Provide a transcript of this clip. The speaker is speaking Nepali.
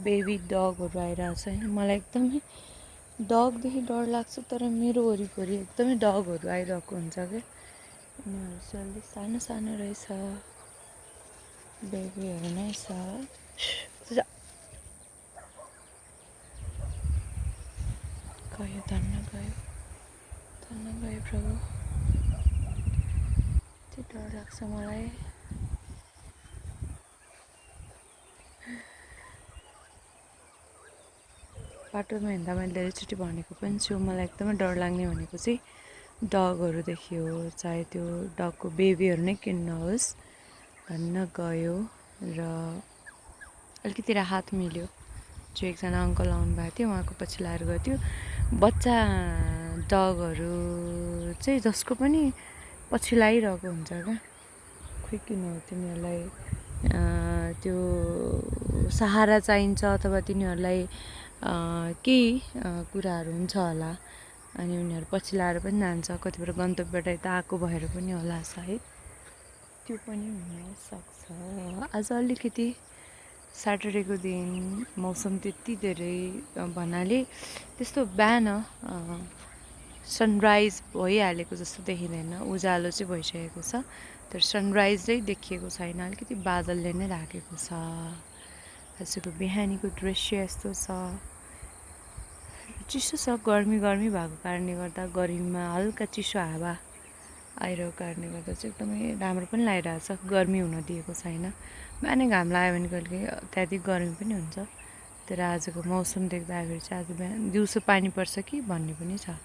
बेबी डगहरू आइरहेको छ होइन। मलाई एकदमै डगदेखि डर लाग्छ, तर मेरो वरिपरि एकदमै डगहरू आइरहेको हुन्छ क्या। यिनीहरू चाहिँ अलिक सानो सानो रहेछ, बेबीहरू नै छ। गयो धन्न गयो प्रभु। यति डर लाग्छ मलाई। बाटोमा हिँड्दा मैले धेरैचोटि भनेको पनि छु, मलाई एकदमै डर लाग्ने भनेको चाहिँ डगहरूदेखि हो। चाहे त्यो डगको बेबीहरू नै किन नहोस्, धन्न गयो। र अलिकति राहत मिल्यो। जो एकजना अङ्कल आउनुभएको थियो, उहाँको पछि लाएर गएको थियो। बच्चा डगहरू चाहिँ जसको पनि पछि लागिरहेको हुन्छ क्या। खोइ किन हो, तिनीहरूलाई त्यो सहारा चाहिन्छ अथवा तिनीहरूलाई केही कुराहरू हुन्छ होला, अनि उनीहरू पछि लाएर पनि जान्छ। कतिपय गन्तव्यबाट यता आएको भएर पनि होला सायद, त्यो पनि हुनसक्छ। आज अलिकति स्याटरडेको दिन मौसम त्यति धेरै भन्नाले त्यस्तो बिहान सनराइज भइहालेको जस्तो देखिँदैन, उज्यालो चाहिँ भइसकेको छ, तर सनराइजै देखिएको छैन। अलिकति बादलले नै ढाकेको छ। आजको बिहानीको दृश्य यस्तो छ। चिसो छ, गर्मी भएको कारणले गर्दा, गर्मीमा हल्का चिसो हावा आइरहेको कारणले गर्दा चाहिँ एकदमै राम्रो पनि लागिरहेको छ। गर्मी हुन दिएको छैन। बिहानै घाम लाग्यो भने कहिले अत्याधिक गर्मी पनि हुन्छ। तर आजको मौसम देख्दाखेरि चाहिँ आज बिहान दिउँसो पानी पर्छ कि भन्ने पनि छ।